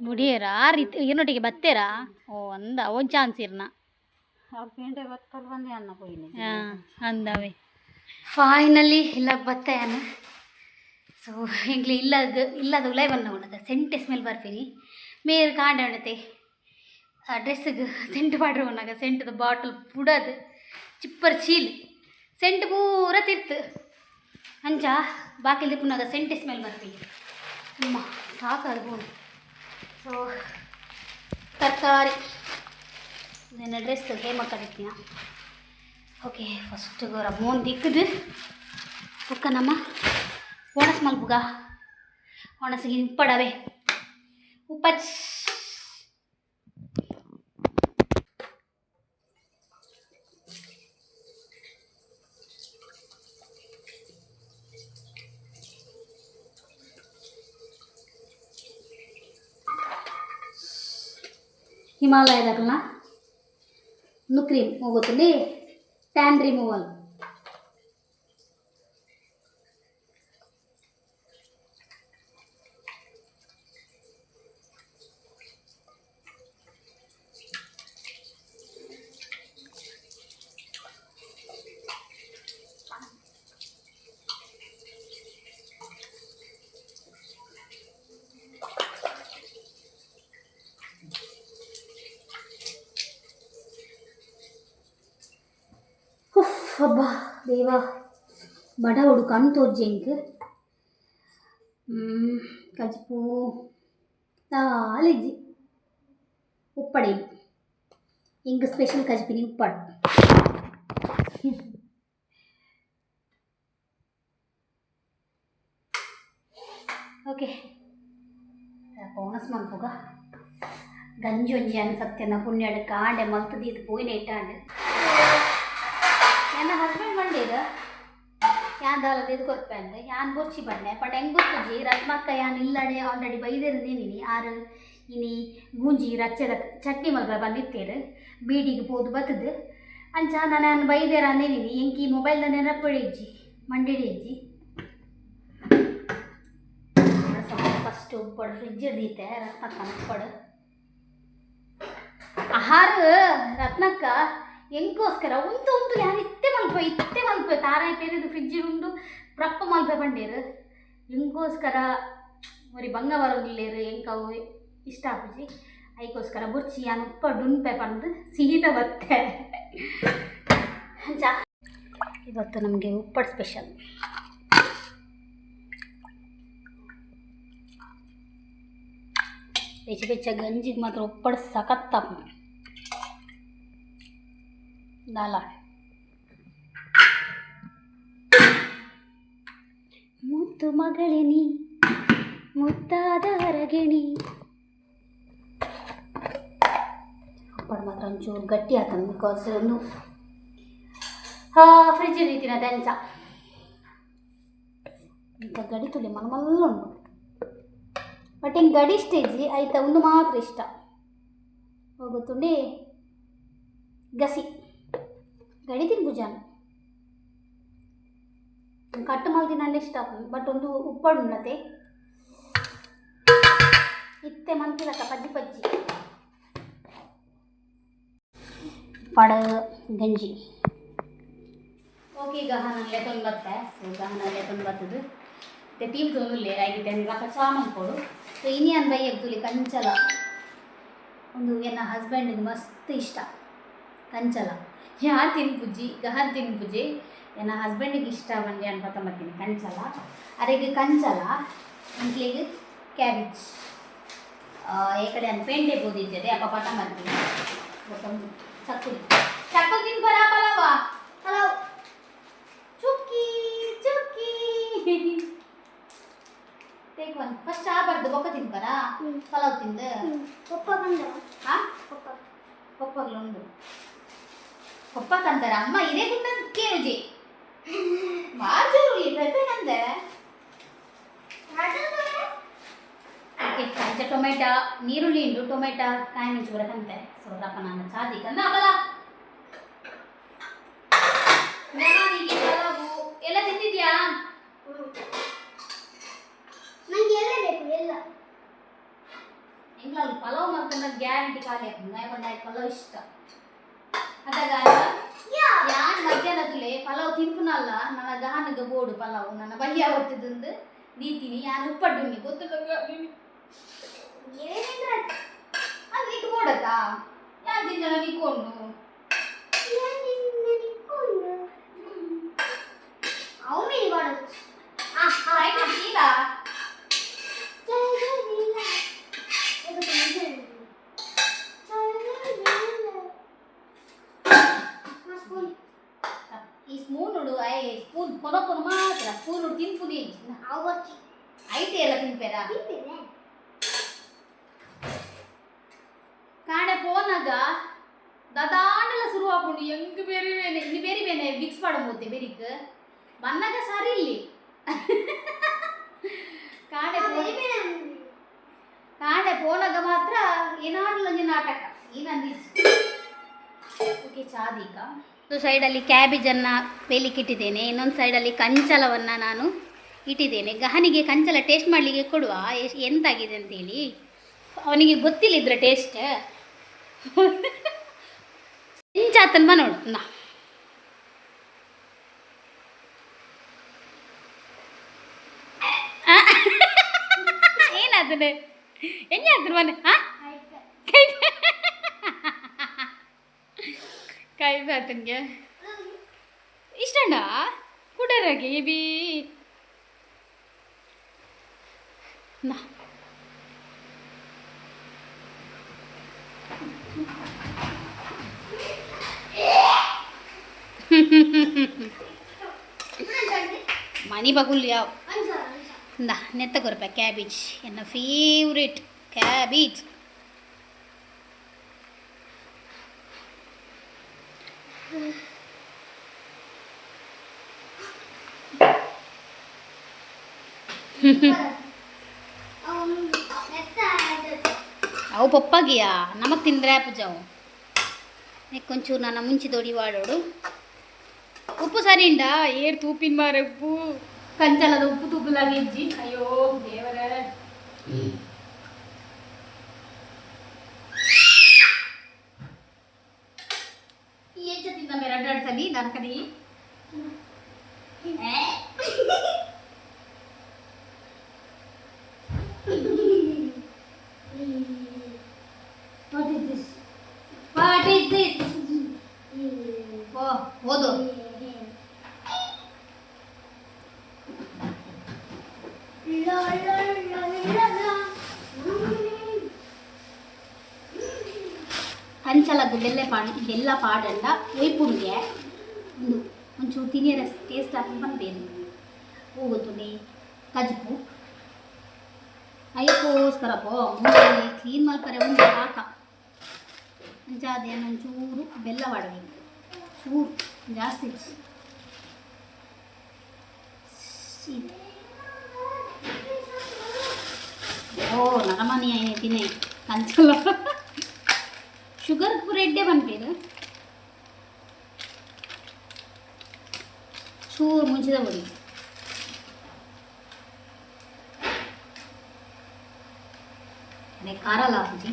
ಮುಡಿಯೇರ ಆ ರೀತಿ ಏನೊಟ್ಟಿಗೆ ಬತ್ತೇರಾ? ಓ ಅಂದ ಒಂದು ಚಾನ್ಸ್ ಇರ್ನ. ಹಾಂ ಅಂದವೆ. ಫೈನಲಿ ಇಲ್ಲ ಬತ್ತಾಯನ. ಸೊ ಎಂಗ್ಲಿ ಇಲ್ಲದ ಇಲ್ಲದ ಉಲಾಯ್ ಬನ್ನ ಉಂಡದ ಸೆಂಟೆ ಸ್ಮೆಲ್ ಬರ್ತೀನಿ. ಮೇರ್ ಕಾಂಡ ಉಂಡತೆ ಆ ಡ್ರೆಸ್ಗೆ ಸೆಂಟ್ ಪಾಡ್ರ ಉಣ್ಣಾಗ ಸೆಂಟದ ಬಾಟಲ್ ಪುಡದು ಚಿಪ್ಪರ್ ಚೀಲ್ ಸೆಂಟ್ ಪೂರ ತಿರ್ತು. ಅಂಚ ಬಾಕಿಲ್ ದಿಪ್ಪುನಾಗ ಸೆಂಟೆ ಸ್ಮೆಲ್ ಬರ್ತೀನಿ. ಅಮ್ಮ ಸಾಕಾದ ಬೋನು. ಸೊ ತರಕಾರಿ ನನ್ನ ಡ್ರೆಸ್ ಹೇಮಕ್ಕ ದಿಕ್ಕಿನ. ಓಕೆ, ಫಸ್ಟ್ ಗೊರ ಮೋನ್ ದಿಕ್ಕದು ಬುಕ್ಕ ನಮ್ಮ ಒಣಸ್ ಮಲ್ಪುಗ. ಒಣಸಿಗೆ ಉಪ್ಪಡವೆ ಉಪ್ಪಚ್. ಹಿಮಾಲಯದಾಗಲ್ಲ ನು ಕ್ರೀಮ್ ಹೋಗುತ್ತಲ್ಲಿ ಟ್ಯಾನ್ ರಿಮೂವಲ್. ಉಫ್ ಅಬ್ಬಾ ದೇವ, ಬಡವಡು ಕಣ್ ತೋರ್ಜೆಂಕ್ ಕಜ್ಪು ತಾಲಿಜ್ಜಿ ಉಪ್ಪಡೆ ಎಂಕ್ ಸ್ಪೆಷಲ್ ಕಜ್ಪಿನಿ ಉಪ್ಪಡ್. ಓಕೆ, ಬೋನಸ್ ಮಲ್ಪುಗ. ಗಂಜಿ ಒಂಜಿ ಅನ್ ಸತ್ಯನ ಪುಣ್ಯಡ್ ಕಾಂಡೆ ಮಲ್ತು ದೀತ್ ಪೋಯಿನ ಇಟ್ಟಾಂಡ್. ನನ್ನ ಹಸ್ಬೆಂಡ್ ಬಂಡೀರ್ ಯಾನ್ ದಾಲ ಇದು ಕೊರ್ಪೆ ಅಂದೆ ಯಾನ್ ಬೊರ್ಚಿ ಬಂಡೆ ಪಂಡ ಹೆಂಗ್ ಗೊತ್ತುಜಿ ರತ್ಮಕ್ಕ. ಯಾನ್ ಇಲ್ಲಡೆ ಆಲ್ರೆಡಿ ಬೈದಿರ್ದೀನಿ. ಆರು ಇನಿ ಗೂಂಜಿ ರಚ್ಚೆದ ಚಟ್ನಿ ಮಲ್ಪ ಬಂದಿತ್ತೇರು ಬೀಡಿಗೆ ಪೋದು ಬತ್ತದು. ಅಂಚ ನಾನು ಬೈದೇರ ಅಂದೇನಿನಿ. ಎಂಕಿ ಮೊಬೈಲ್ದ ನೆನಪುಡೆ ಇಜ್ಜಿ, ಮಂಡಿಡೆ ಇಜ್ಜಿ. ಫಸ್ಟ್ ಉಪ್ಪಡು ಫ್ರಿಜ್ ಹಿಡ್ದೀತೆ ರತ್ನಕ್ಕ ಉಪ್ಪಡು ಆಹಾರ. ರತ್ನಕ್ಕ ಎಂಕೋಸ್ಕರ ಉಂತು ಉಂತು ಯಾರು ಇತ್ತೆ ಮಲ್ಪ ಇತ್ತೆ ಮಲ್ಪ ತಾರಾಯಿ ಪೇರಿದು ಫ್ರಿಜ್ ಉಂಡು ಪ್ರಪ್ಪ ಮಲ್ಪೆ ಬಂಡೇರು ಎಂಕೋಸ್ಕರ ಒರಿ ಬಂಗ ಬರೋದಿಲ್ಲೇರು. ಎಂಕವು ಇಷ್ಟ ಆಪುಜಿ. ಐಕೋಸ್ಕರ ಬುರ್ಚಿ ಯಾನ್ ಉಪ್ಪ ಡುನ್ಪೆ ಪಂದು ಸೀದಾ ಬತ್ತೆ. ಅಂಚ ಇವತ್ತು ನಮಗೆ ಉಪ್ಪಟ್ಟು ಸ್ಪೆಷಲ್. ಬೆಚ್ಚ ಬೆಚ್ಚ ಗಂಜಿಗೆ ಮಾತ್ರ ಉಪ್ಪಟ್ಟು ಸಖತ್ತಾಪು ದಾಲ. ಮುತ್ತು ಮಗಳೇ ನೀ ಮುತ್ತಾದ ಹರಗಿಣಿ. ಉಪ್ಪಟ್ಟು ಮಾತ್ರ ಒಂಚೂರು ಗಟ್ಟಿ ಆತನ because ಒಂದು ಫ್ರಿಜ್ ರೀತಿನ ಅಂಚ ಇಂಥ ಗಡಿ ತುಳಿ ಮಲ್ಲ ಮಲ್ಲ ಉಂಟು. ಬಟ್ ಹಿಂಗೆ ಗಡಿ ಇಷ್ಟ ಇಜ್ಜಿ ಆಯ್ತಾ ಒಂದು ಮಾತ್ರ ಇಷ್ಟ. ಗೊತ್ತುಂಡಿ ಗಸಿ ಗಡಿ ತಿನ್ಪುಜಾನ್ ಕಟ್ಟು ಮಲ್ ತಿನ್ನಂಡ ಇಷ್ಟ ಆಪುಂಡು. ಬಟ್ ಒಂದು ಉಪ್ಪಡು ಉಂಡತೆ ಇತ್ತೆ ಮಂತಿಲಕ್ಕ ಪಜ್ಜಿ ಪಜ್ಜಿ ಪಡ ಗಂಜಿ. ಓಕೆ, ಗಹನ ಲೆತ್ತೊಂದು ಬತ್ತೆ. ಸೊ ಗಹನ ಲೆತ್ತೊಂದು ಬರ್ತದೆ. ಮತ್ತೆ ಟಿ ವಿ ತೊಂದುಲ್ಲೆ ಆಗಿದೆ ರಕ ಚಾ ಮಲ್ಪೊಡು. ಸೊ ಇನಿ ಅನ್ ಬೈಯಗ್ ಕಂಚಲ ಒಂದು ಎನ್ನ ಹಸ್ಬೆಂಡಿಗೆ ಮಸ್ತ್ ಇಷ್ಟ ಕಂಚಲ. ಯಾನ್ ತಿನ್ಪುಜಿ, ಗಹನ್ ತಿನ್ಪುಜಿ. ಎನ್ನ ಹಸ್ಬೆಂಡಿಗೆ ಇಷ್ಟ ಬಂದು ಅನ್ ಪತ್ತೊಂಬತ್ತೀನಿ ಕಂಚಲ. ಅರೆಗ್ ಕಂಚಲ, ಅಂಕ್ಲೆಗ್ ಕ್ಯಾಬೇಜ್. ಈ ಕಡೆ ಅನ್ ಪೇಂಟೆ ಬೋದಿದ್ದೆ ಅಪ್ಪ ಪಟ ಮಾಡ್ತೀನಿ. ಚಕ್ಕುಲಿ ಚಕ್ಕುಲಿ ತಿನ್ಪರಾ ಪಲಾವ? ಪಲಾವ್ ಚುಕ್ಕಿ ಚುಕ್ಕಿ. Take one first. ಆಬಾರ್ದು ಬೊಕ್ಕ ತಿನ್ಪರಾ? ಪಲಾವ್ ತಿಂದು. ಪಪ್ಪ ಬಂದ. ಹಾ. ಪಪ್ಪ. ಪಪ್ಪಗ್ಲು ಉಂಡು. ಪಪ್ಪ ಕಂತಾರ ಅಮ್ಮ ಇದೇ ಗುಂಡ ಕೇನುಜಿ ಮಾರ್ಜೂರು ಪೆಪ್ಪೆ ಕಂದೆ. ಓಕೆ, ಅಂಚ ಟೊಮೆಟೊ ನೀರುಳ್ಳಿ ಉಂಡು, ಟೊಮೆಟೊ ಕಾಯಿ ಮೆಣಸು ಬರಕಂತೆ. ಸೊ ರಪ್ಪ ನಾನು ಚಾದಿ ಕಂದ ಅಬಲ ನಾನಿಗೆ ಪಲಾವು ಎಲ್ಲ ತಿಂದಿದ್ಯಾ? ನಂಗೆ ಎಲ್ಲ ಬೇಕು, ಎಲ್ಲ. ಎಂಗ್ಲ ಪಲಾವ್ ಮಾಡ್ಕೊಂಡ ಗ್ಯಾರಂಟಿ ಖಾಲಿ ಆಗ್ತದೆ. ನಾಯಿ ಪಲಾವ್ ಇಷ್ಟ. ಅದಾಗ ಯಾನ್ ಮಧ್ಯಾಹ್ನದಲ್ಲೇ ಪಲಾವ್ ತಿನ್ಪುನಲ್ಲ. ನನ್ನ ಗಹನಗ ಬೋಡು ಪಲಾವ್ ನನ್ನ ಬಯ್ಯ ಹೊತ್ತಿದಂದು ದೀತೀನಿ. ಯಾನ್ ಉಪ್ಪಡ್ಡುಣ್ಣಿ ಗೊತ್ತಿಲ್ಲ. ಏನೇಂದ್ರೆ ಅದು ನಿಕ್ ಬೋಡತ್ತಾ? ಯಾನ್ ತಿಂದಣ ನಿಕ್ಕೊಂಡು. ಅವು ಮೇಲಿ ಮಾಡೋದು. ಸೀದಾ. ಸ್ಪೂನ್. ಈ ಸ್ಪೂನ್ ನೋಡು. I spoon ಪೊನ ಪೊನ ಮಾತ್ರ ಸ್ಪೂನ್ ತಿನ್ಪುನಿ. ಅವು ಐತೆ ಎಲ್ಲ ತಿನ್ಪೇರಾ? ತಿಂತೇನೆ. ಕಾಣೆ ಪೋನಾಗ ದದಾಂಡಲ ಶುರು ಆಪುಂಡು. ಎಂಕ್ ಬೇರೆ ಬೇನೆ ಇನ್ನು ಬೇರೆ ಬೇನೆ ಮಿಕ್ಸ್ ಮಾಡಬೋತೆ ಬೆರಿಕ್ ಬನ್ನಾಗ ಸರಿ ಇಲ್ಲಿ. ಕಾಣೆ ಕಾಣೆ ಪೋನಾಗ ಮಾತ್ರ ಏನಾಡಲ ಒಂಜಿ ನಾಟಕ ಏನಂದಿಸ್. ಓಕೆ, ಚಾದೀಕ. ಒಂದು ಸೈಡಲ್ಲಿ ಕ್ಯಾಬೇಜನ್ನು ಬೇಯಲಿಕ್ಕೆ ಇಟ್ಟಿದ್ದೇನೆ, ಇನ್ನೊಂದು ಸೈಡಲ್ಲಿ ಕಂಚಲವನ್ನು ನಾನು ಇಟ್ಟಿದ್ದೇನೆ. ಗಹನಿಗೆ ಕಂಚಲ ಟೇಸ್ಟ್ ಮಾಡಲಿಕ್ಕೆ ಕೊಡುವ, ಎಂತಾಗಿದೆ ಅಂತೇಳಿ. ಅವನಿಗೆ ಗೊತ್ತಿಲ್ಲ ಇದ್ರ ಟೇಸ್ಟ್. ಇಂಚಾತನ್ ಬಾ ನೋಡು ನಾ. ಏನಾತನೆ ಎಂಜಾತನ ಮನೆ? ಹಾಂ, ಕೈ ಬಾತನ್ಗೆ ಇಷ್ಟಣ್ಣ ಕುಡರಾಗೆ ಬಿ ನಾ. ಮನಿ ಬಗುಲ್ ಯಾವ ಇಂದ ನೆತ್ತ ಕೊರಪ ಕ್ಯಾಬೇಜ್, ಎನ್ನ ಫೇವ್ರೇಟ್ ಕ್ಯಾಬೇಜ್. ಅವು ಪಪ್ಪಾಗಿಯಾ ನಮಗೆ ತಿಂದರೆ ಪೂಜಾವು. ಒಂಚೂರು ನನ್ನ ಮುಂಚೆ ದೊಡಿ ವಾಡೋಡು. ಉಪ್ಪು ಸರಿ ಉಂಡಾ? ಏರ್ ತೂಪಿನ ಮಾರ ಉಪ್ಪು ಕಂಚಲದ ಉಪ್ಪು ತೂಪುಲಾಗಿ ಇಜ್ಜಿ. ಅಯ್ಯೋ ದೇವರೇ. ಎಂಚ ತಿಂದ ಮೇರೆ ಅಡ್ಡಾಡ್ ಸಲಿ ದನಕದಿ. What is this? What is this? ಓ ಓದು. ಲಾ ಲಾ ಲಾ ಲಾ ಲಾ. ಕಂಚಲಗ್ ಬೆಲ್ಲ ಪಾಡ್ ಬೆಲ್ಲ ಪಾಡಂಡ ಒಯ್ಪುಂಗೆ ಒಂದು ಒಂಚೂರು ತಿನಿಯರ ಟೇಸ್ಟ್ ಹಾಕೊಂಡು ಪನ್ಪೇರು. ಹೋಗುತ್ತುನಿ ಕಜ್ಪು ಅಯ್ಯಕ್ಕೋಸ್ಕರ ಪೋ ಕ್ಲೀನ್ ಮಲ್ಪರೆ ಒಂದು ಆಟ. ಅಂಚಾದ ಒಂಚೂರು ಬೆಲ್ಲ ಪಾಡಬೇಕು, ಚೂರು, ಜಾಸ್ತಿ ಇಜ್ಜಿ. ಓ ಓ ನರಮನಿ ತಿನ್ನೆ ಅಂಚಲ ಶುಗರ್ ಪೂರ ಎಡ್ಡೆ ಪನ್ಪೇರು ಚೂರು ಮುಂಚಿದ ಪೊಡಿ ಅದೇ ಖಾರ ಹಾಕುಜಿ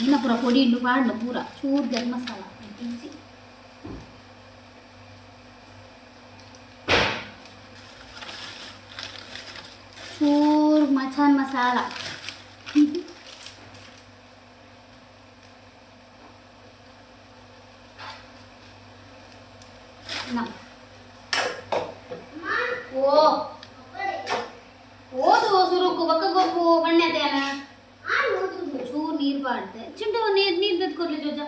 ಇನ್ನ ಪೂರ ಪೊಡಿ ಇಂಡು ಪಾಡ್ಲು ಪೂರ ಚೂರು ಗರಂ ಮಸಾಲ ತಿನ್ಸಿ ಚೂರು ಮಚಾನ್ ಮಸಾಲ. ನಾ ಓ ಓದು ಸುರುಕು ಬಕ್ಕ ಗೊಪ್ಪು ಬಣ್ಣತೇನ ಚೂರು ನೀರು ಪಾಡ್ತೆ ಚಿಂಟು ನೀರು ನೀರು ಬೆತ್ಕೊರ್ಲಿ ಜೋಜ.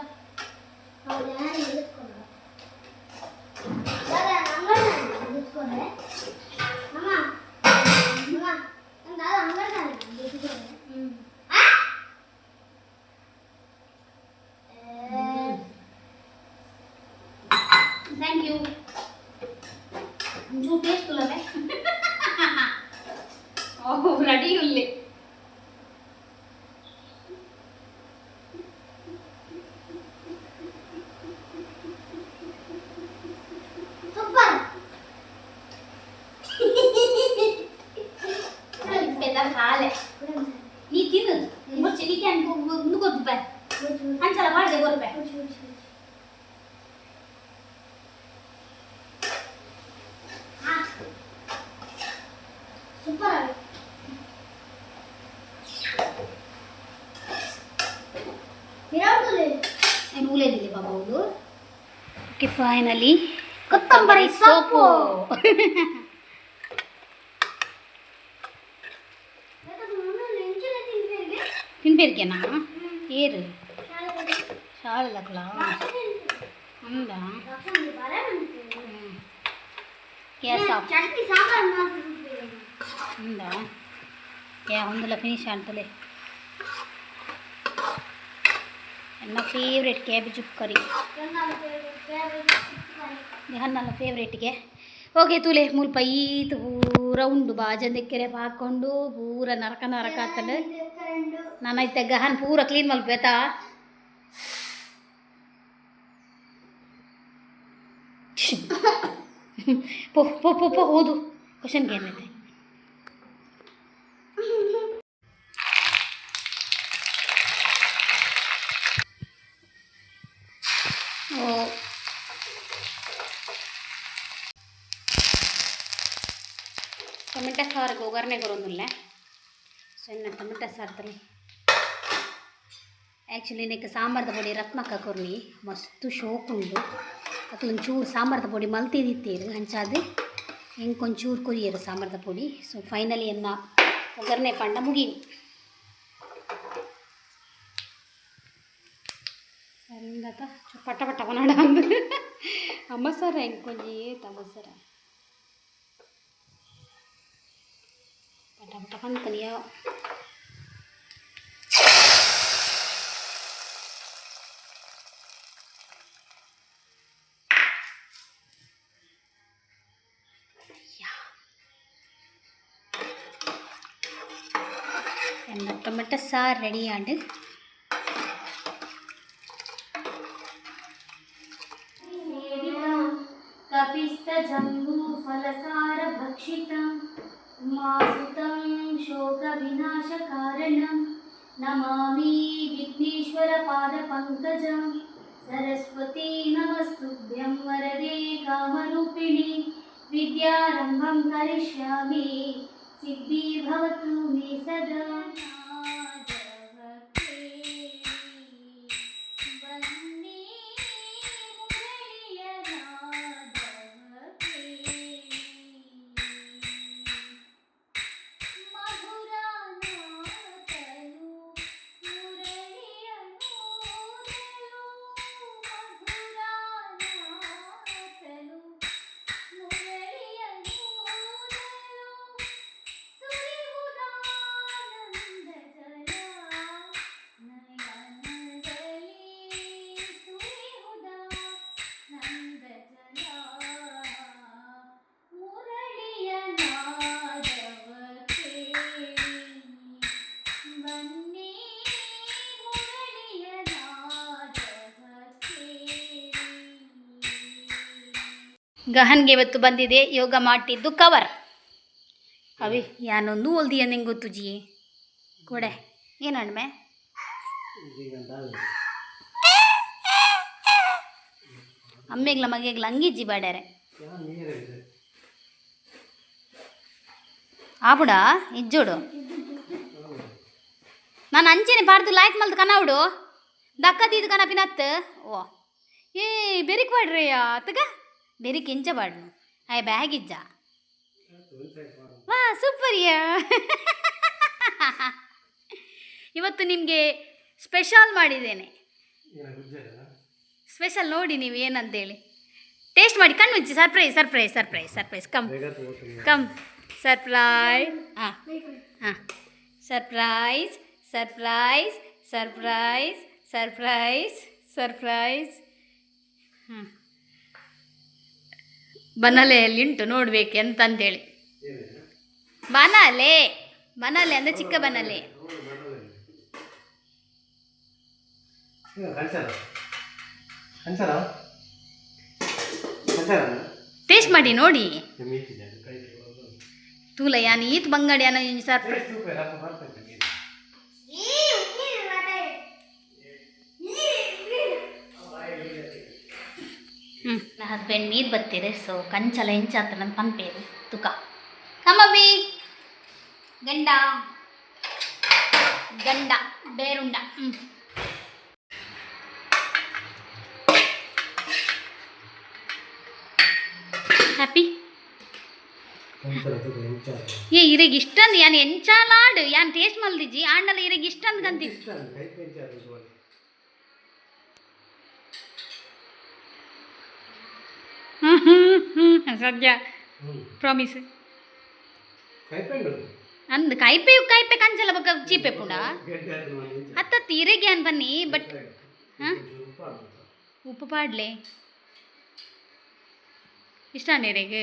Thank you. ಒಂಚೂರು ಟೇಸ್ಟ್ ತುಲವೆ. ಓ ರೆಡಿ ಉಲ್ಲೆ. ಸೂಪರ್. ಕಾಲೆ ನೀ ತಿನ್ನು ಮುಚ್ಚಿ ನೀ can ಮುಂದೆ ಗೊತ್ತು ಅಂಚಲ ಮಾಡಿದೆ ಕೊರ್ಪೆ. ಸೂಪರ್. ಏನು ಊಲೇದಿಲ್ಲ ಬಾಬಾ ಹೌದು. ಓಕೆ, ಫೈನಲಿ ಕೊತ್ತಂಬರಿ ಸೊಪ್ಪು. ತಿನ್ಬೇಕೇನಾ ಏರು ಶಾಲೆಲಕ್ಕಲ ಅಂದ ಗ್ಯಾಸ್ ಆಫ್. ಚಟ್ನಿ ಸಾಂಬಾರ್. ಅಂದ ಯಾ ಒಂದಲ್ಲ ಫಿನಿಶ್ ಅಂತಲೇ. ನನ್ನ ಫೇವ್ರೆಟ್ ಕ್ಯಾಬೇಜ್ ಕರಿ ಹನ್ನಲ್ಲ ಫೇವ್ರೇಟ್ಗೆ. ಓಕೆ, ತೂಲೆ ಮುಲ್ಪ ಈತ್ ಪೂರ ಉಂಡು ಬಾಜಂದೆಕ್ಕೆರೆ ಹಾಕೊಂಡು ಪೂರ ನರಕ ನರಕ ಆತಂಡು. ನಾನು ಐತೆ ಗಹನ್ ಪೂರ ಕ್ಲೀನ್ ಮಲ್ಪೇತಾ. ಪೋ ಪೋ ಪೋ ಪೋ, ಓದು ಕ್ವಶನ್ಗೆ ಏನೈತೆ. ಓ ಟೊಮೆಟೊ ಸಾರಿಗೆ ಒಗ್ಗರಣೆ ಕೊರೊಂದುಲ್ಲೆ. ಸೊ ಇನ್ನು ಟೊಮೆಟೊ ಸಾರು ತಲೆ. ಆ್ಯಕ್ಚುಲಿ ನೆಕ್ ಸಾಂಬಾರ್ದ ಪೊಡಿ ರತ್ನಕ್ಕ ಕೊರ್ನಿ ಮಸ್ತ್ ಶೋಕುಂಡು. ಅಕ್ಲು ಒಂಚೂರು ಸಾಂಬಾರ್ದ ಪೊಡಿ ಮಲ್ತಿದಿತ್ತೇರು ಅಂಚಾದ್ ಎಂಕ್ ಒಂಚೂರು ಕೊರಿಯರು ಸಾಂಬಾರ್ದ ಪೊಡಿ. ಸೊ ಫೈನಲಿ ಎನ್ನ ಒಗ್ಗರಣೆ ಪಂಡ ಮುಗೀನಿ. ಸರಿಂದತ ಪಟ ಪಟ ಪನಾಡ ಅಂದು ಅಮ್ಮಸರ ಎಂಕೊಂಜಿ ಏತ್ ಅಮ್ಮಸರ ಪಟ ಪಟ ಪಂತನಿಯ. ಎನ್ನ ಟೊಮೆಟೊ ಸಾರು ರೆಡಿ ಆಂಡ್. कपिस्थजम्बूफलसारभक्षितं मासुतं शोकविनाशकारणं नमामि विघ्नेश्वरपादपङ्कजं. सरस्वती नमस्तुभ्यं वरदे कामरूपिणि. विद्यारम्भं करिष्यामि सिद्धिर्भवतु मे सदा. ಬನ್ನಿ ಮುರಳಿಯ ನಾದವ ಕೇಳಿ. ಮಧುರ ನಾದನು ಮುರಳಿಯ ನೂದಲು, ಮಧುರ ನಾದನು ಮುರಳಿಯ ನೂದಲು, ಸುರಿಯುವುದಾನಂದ ಜಲಧರೆಯು. ಗಹನ್ಗೆ ಇವತ್ತು ಬಂದಿದೆ ಯೋಗ ಮಾಡಿದ್ದು ಕವರ್. ಅವಿ ಯಾನೊಂದು ಒಲ್ದಿಯ ನಿಂಗೆ ಗೊತ್ತುಜಿ ಕೊಡೆ ಏನಣ್ಮೆ. ಅಮ್ಮೆಗ್ಲ ಮಗೆಗ್ಲ ಅಂಗಿಜ್ಜಿ ಬಾಡ್ಯಾರೆ ಆಬುಡ ಇಜ್ಜೋಡು. ನಾನು ಅಂಚೆನೆ ಪಾಡ್ದು ಲಾಯ್ಕ್ ಮಲ್ದು ಕನಾವುಡು ದಕ್ಕದಿದ್ದು ಕನಪಿನತ್ತು. ಓ ಏ ಬೆರಿಕ್ ಬಾಡ್ರಯ್ಯ ಅತ್ತಗ ಬೆರಿಕ್ ಎಂಚ ಬಾಡ್ನು ಆಯ್ ಬ್ಯಾಗ್ ಇಜ್ಜ. ವಾ ಸೂಪರ್ಯಾ. ಇವತ್ತು ನಿಮಗೆ ಸ್ಪೆಷಲ್ ಮಾಡಿದ್ದೇನೆ. ಸ್ಪೆಷಲ್ ನೋಡಿ ನೀವು ಏನಂತೇಳಿ ಟೇಸ್ಟ್ ಮಾಡಿ ಕಣ್ಣು ಮುಚ್ಚಿ. Surprise surprise surprise surprise, come come surprise. ಹಾಂ ಹಾಂ, surprise surprise surprise surprise surprise. ಹಾಂ, ಬನಲೆಯಲ್ಲಿ ಉಂಟು, ನೋಡಬೇಕು ಎಂತ ಅಂತೇಳಿ. ಬನಲೆ ಬನಲೆ ಅಂದರೆ ಚಿಕ್ಕ ಬನಲೆ. ಟೇಸ್ಟ್ ಮಾಡಿ ನೋಡಿ. ತೂಲ ಯಾನ್ ಈತ್ ಬಂಗಡಿ ಯಾನ ಸರ್ಪ್ರೈಸ್. ಹ್ಞೂ, ನನ್ನ ಹಸ್ಬೆಂಡ್ ನೀರು ಬತ್ತೀರಿ. ಸೊ ಕಂಚಲ ಎಂಚಾತ ನನ್ನ ಪಂಪೇರು ತುಕ ಕಮ್ಮಬಿ ಗಂಡ ಗಂಡ ಬೇರುಂಡ. ಹ್ಞೂ, ಹ್ಯಾಪಿ. ಏ ಇರೆಗ್ ಇಷ್ಟಂದು ಯಾನ್ ಎಂಚಾಲಾಡು ಯಾನ್ ಟೇಸ್ಟ್ ಮಲ್ದಿಜ್ಜಿ ಆಂಡಲ ಇರೆಗ್ ಇಷ್ಟಂದು ಗಂತಿ. ಸದ್ಯ ಪ್ರಾಮಿಸ್ ಅಂದ್ ಕೈಪೆ ಕೈಪೆ ಕಂಚಲ ಬೊಕ್ಕ ಚೀಪೆ ಪುಂಡ ಅತ್ತತ್ತು ಇರೆಗೆ ಅನ್ ಬನ್ನಿ ಬಟ್ ಹಾಂ ಉಪ್ಪು ಪಾಡ್ಲೆ ಇಷ್ಟ ಇರೆಗ್.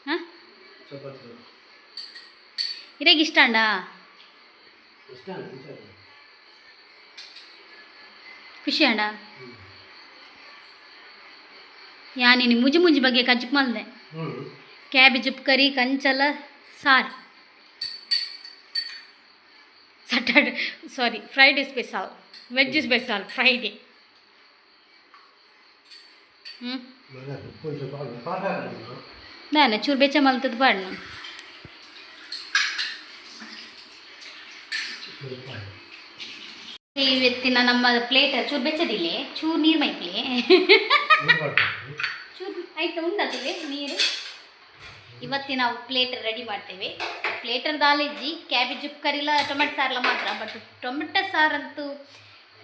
ಹಾಂ, ಇರೆಗ್ ಇಷ್ಟ ಅಂಡ ಖುಷಿ ಅಂಡ. ಯಾನಿನಿ ಮುಜಿ ಮುಜಿ ಬಗ್ಗೆ ಕಜ್ಜು ಮಲ್ದೆ ಕ್ಯಾಬೇಜ್ ಕರಿ ಕಂಚಲ ಸಾರು. Saturday, sorry, Friday special, veg special Friday. ಹ್ಞೂ, ದಾನೆ ಚೂರು ಬೆಚ್ಚ ಮಲ್ತದ ಪಾಡ್ನು. ಇವತ್ತಿನ ನಮ್ಮ ಪ್ಲೇಟ್ ಚೂರು ಬೆಚ್ಚದಿಲ್ಲ, ಚೂರು ನೀರು ಮೈಪ್ಲೆ ಚೂರು ಆಯ್ತು ಉಂಡದಿಲ್ಲ ನೀರು. ಇವತ್ತಿನ ನಾವು ಪ್ಲೇಟ್ ರೆಡಿ ಮಾಡ್ತೇವೆ. ಪ್ಲೇಟರ್ ದಾಲಿಜ್ಜಿ ಕ್ಯಾಬೇಜ್ ಕರಿಲ ಟೊಮೆಟೊ ಸಾರ್ಲ ಮಾತ್ರ. ಬಟ್ ಟೊಮೆಟೊ ಸಾರಂತೂ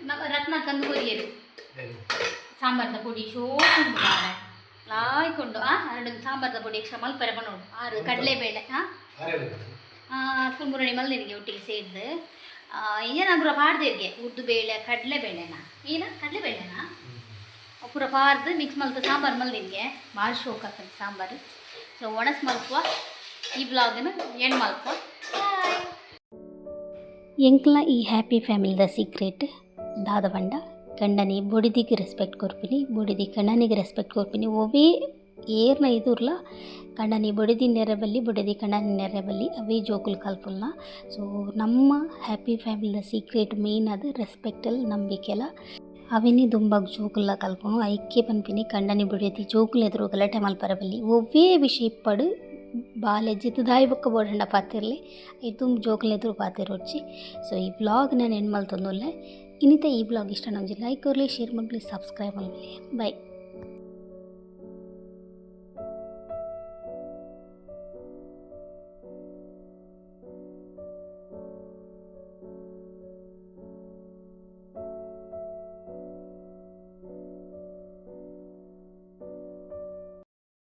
ನಮ್ಮ ರತ್ನ ಕಂದು ಕೊರಿಯರು ಸಾಂಬಾರ್ದ ಪೊಡಿ ಶೋಕುಂಡು ಮಾರೆ ಲಾಯ್ಕೊಂಡು. ಆ ಎರಡು ಸಾಂಬಾರ್ದ ಪೊಡಿ ಎಕ್ಸ್ಟ್ರಾ ಮಲ್ಪರೆ ಪನೋಡು ಆರು ಕಡಲೆಬೇಳೆ. ಹಾಂ, ಕುಂಬುರಣಿ ಮಲ್ದಿನಿಗೆ ಒಟ್ಟಿಗೆ ಸೇರಿದು ಏನಾದ್ರು ಪಾಡ್ದಿರ್ಗೆ ಉದ್ದು ಬೇಳೆ ಕಡಲೆಬೇಳೆನಾ ಏನ ಕಡಲೆಬೇಳೆನಾ ಪೂರ ಪಾರ್ದು ಮಿಕ್ಸ್ ಮಲ್ತು ಸಾಂಬಾರು ಮಲ್ದಿನ್ಗೆ ಭಾಳ ಶೋಕ್ ಆಗ್ತದೆ ಸಾಂಬಾರು. ಸೊ ಒಣಸ್ ಮಲ್ಪುವ ಈ ಬ್ಲಾಗನ್ನು ಎಂಡ್ ಮಲ್ಪುವ. ಎಂಕ್ಲ ಈ ಹ್ಯಾಪಿ ಫ್ಯಾಮಿಲಿದ ಸೀಕ್ರೆಟ್ ದಾದ ಪಂಡ ಗಂಡನಿ ಬೊಡಿದಿಗೆ ರೆಸ್ಪೆಕ್ಟ್ ಕೊರ್ಪಿನಿ, ಬೊಡಿದಿ ಗಂಡನಿಗೆ ರೆಸ್ಪೆಕ್ಟ್ ಕೊರ್ಪಿನಿ. ಒವೇ ಏರ್ನ ಎದುರ್ಲ ಗಂಡನಿ ಬೊಡಿದಿ ನೆರಬಲ್ಲಿ, ಬೊಡಿದಿ ಗಂಡನಿ ನೆರಬಲ್ಲಿ, ಅವೇ ಜೋಕುಲು ಕಲ್ಪುಲ್ನ. ಸೊ ನಮ್ಮ ಹ್ಯಾಪಿ ಫ್ಯಾಮಿಲಿದ ಸೀಕ್ರೆಟ್ ಮೇನ್ ಅದು ರೆಸ್ಪೆಕ್ಟಲ್ ನಂಬಿಕೆಲ. ಅವೆನಿ ದುಂಬಗ್ ಜೋಕುಲ್ಲ ಕಲ್ಪುನು. ಐಕೆ ಪನ್ಪಿನಿ ಕಂಡನಿ ಬೊಡೆದಿ ಜೋಕುಲು ಎದುರು ಗಲಾಟೆ ಮಲ್ಪರ ಬಲ್ಲಿ. ಒವ್ವೇ ವಿಷಯ ಇಪ್ಪಡು ಬಾಲೆ ಜಿತ್ತುದಾಯಿ ಬೊಕ್ಕ ಬೋಡಂಡ ಪಾತಿರ್ಲಿ, ದುಂಬು ಜೋಕುಲು ಎದುರು ಪಾತಿರೊಡ್ಚಿ. ಸೊ ಈ ವ್ಲಾಗ್ ನಾನು ಎಂಡ್ ಮಲ್ತೊಂದುಲ್ಲೆ. ಇನ್ನಿತ ಈ ವ್ಲಾಗ್ ಇಷ್ಟ ಒಂಜಿ ಲೈಕ್ ಕೊರ್ಲಿ, ಶೇರ್ ಮಲ್ಪುಲೆ, ಸಬ್ಸ್ಕ್ರೈಬ್ ಮಲ್ಪುಲೆ. ಬೈ.